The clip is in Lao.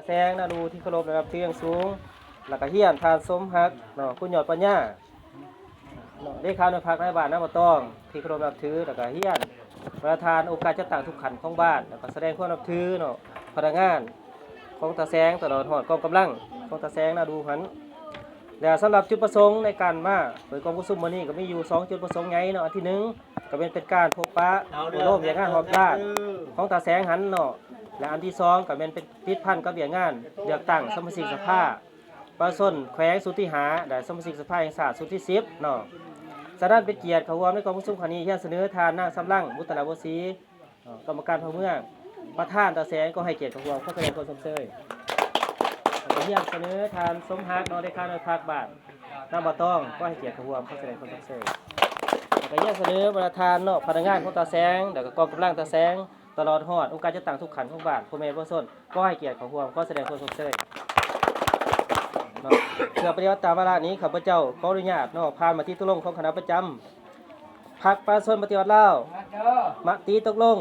ແສງນາດູທີ່ເຄົາລົບແລະນັບຖືຢ່າງສູງ ແລ້ວກໍຮຽນທ່ານສົມຮັກເນາະ ຄຸນຍອດປັນຍາເນາະ ເລຂາໜ່ວຍພັກນາຍບ້ານນາບໍ່ຕອງທີ່ເຄົາລົບນັບຖື ແລ້ວກໍຮຽນປະທານອົງການຈັດຕັ້ງທຸກຂັ້ນຂອງບ້ານ ແລ້ວກໍສະແດງຄວາມນັບຖືເນາະ ພະນັກງານຂອງຕາແສງ ຕະຫຼອດຮອດກອງກຳລັງຂອງຕາແສງນາດູຫັ້ນ. ແລ້ວສຳລັບຈຸດປະສົງໃນການມາເປີດກອງປະຊຸມມື້ນີ້ກໍມີຢູ່ສອງຈຸດປະສົງໃຫຍ່ເນາະ ອັນທີໜຶ່ງ ກໍແມ່ນເປັນການພົບປະໂອ້ລົມວຽກງານຮອບດ້ານຂອງຕາແສງຫັ້ນເນາະ ແລະ ອັນທີສອງ ກໍແມ່ນເປັນຕິດພັນກັບວຽກງານເລືອກຕັ້ງສະມາຊິກສະພາປະຊາຊົນແຂວງຊຸດທີຫ້າ ແລະ ສະມາຊິກສະພາແຫ່ງຊາດຊຸດທີສິບເນາະ. ສະນັ້ນເປັນກຽດເຂົ້າຮ່ວມໃນກອງປະຊຸມຄັ້ງນີ້ ຮຽນສະເໜີທ່ານນາງສຳລັງ ບຸດຕະລາບົວສີ ເນາະ ກຳມະການພັກເມືອງ ປະທານຕາແສງ ກໍໃຫ້ກຽດເຂົ້າຮ່ວມ ຂໍສະແດງຄວາມຊົມເຊີຍ. ແລ້ວກໍຮຽນສະເໜີທ່ານສົມຮັກເນາະ ເລຂາໜ່ວຍພັກບ້ານນາບໍ່ຕອງ ກໍໃຫ້ກຽດເຂົ້າຮ່ວມ ຂໍສະແດງຄວາມຊົມເຊີຍ. ແລ້ວກໍຮຽນສະເໜີບັນດາທ່ານເນາະ ພະນັກງານຂອງຕາແສງ ແລ້ວກໍກອງກຳລັງຕາແສງ ຕະຫຼອດຮອດອົງການຈັດຕັ້ງທຸກຂັ້ນຂອງບ້ານ ພໍ່ແມ່ປະຊາຊົນ ກໍໃຫ້ກຽດເຂົ້າຮ່ວມ ຂໍສະແດງຄວາມຊົມເຊີຍເນາະ. ເພື່ອປະຕິບັດຕາມວາລະນີ້ ຂ້າພະເຈົ້າຂໍອະນຸຍາດເນາະ ຜ່ານມະຕິຕົກລົງຂອງຄະນະປະຈຳພັກປະຊາຊົນປະຕິວັດລາວ ມະຕິຕົກລົງ